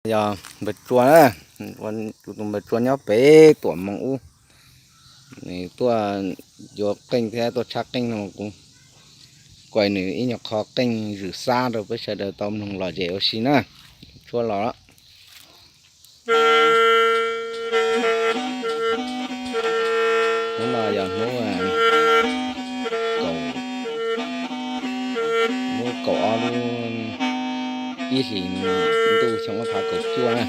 Yog npawg Tsua na, kuv tus npawg Tsua nyob pem tuam moos ub, nws tuaj yuav qeej thiab tuaj tshab qeej no kuv kuaj nws ib nyuag qho qeej zwm xab rau peb sawv daws tau mloog lom zem ua si na. Tshuab los lawm. Hnub no yog hnub, hnub kaum ob lub ib hlis ntuj xyoo ob phav kaum cuaj na.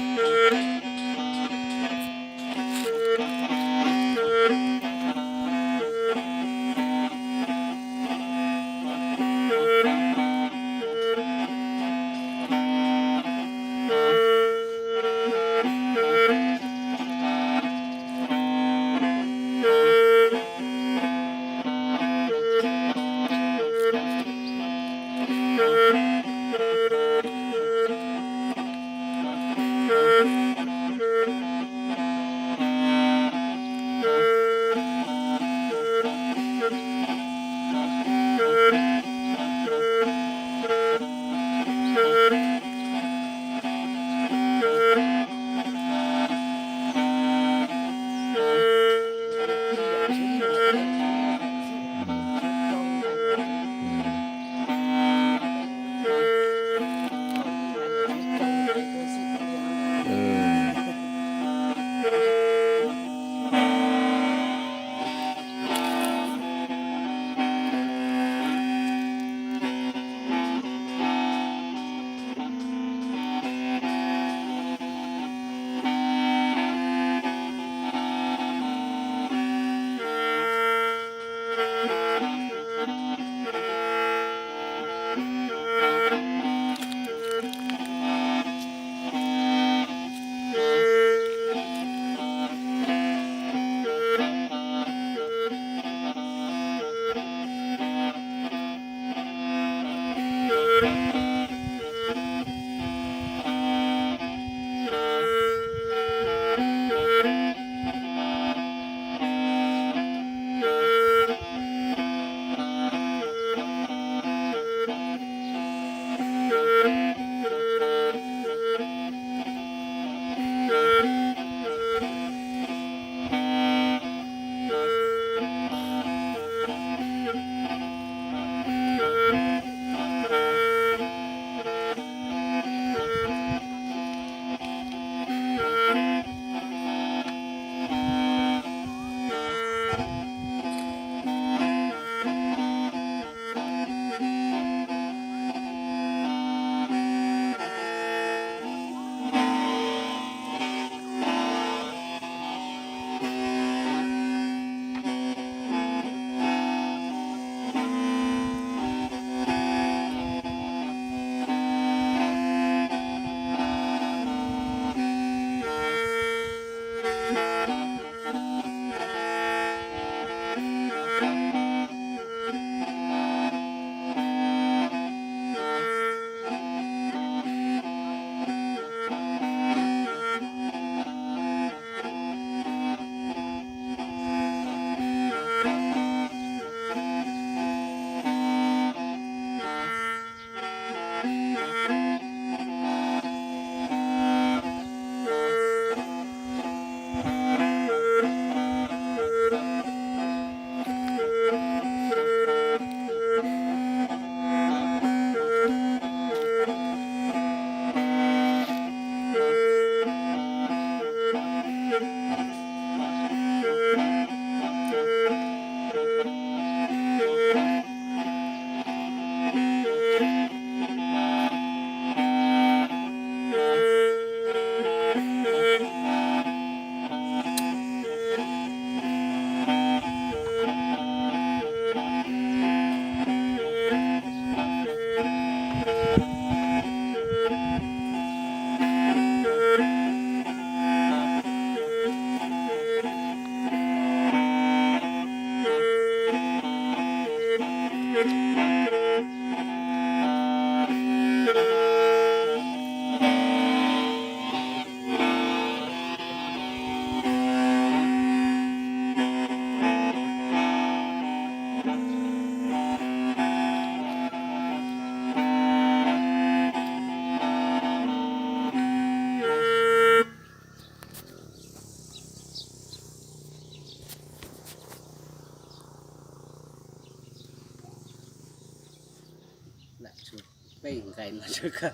Lam tshuav peb nqes no tso koj.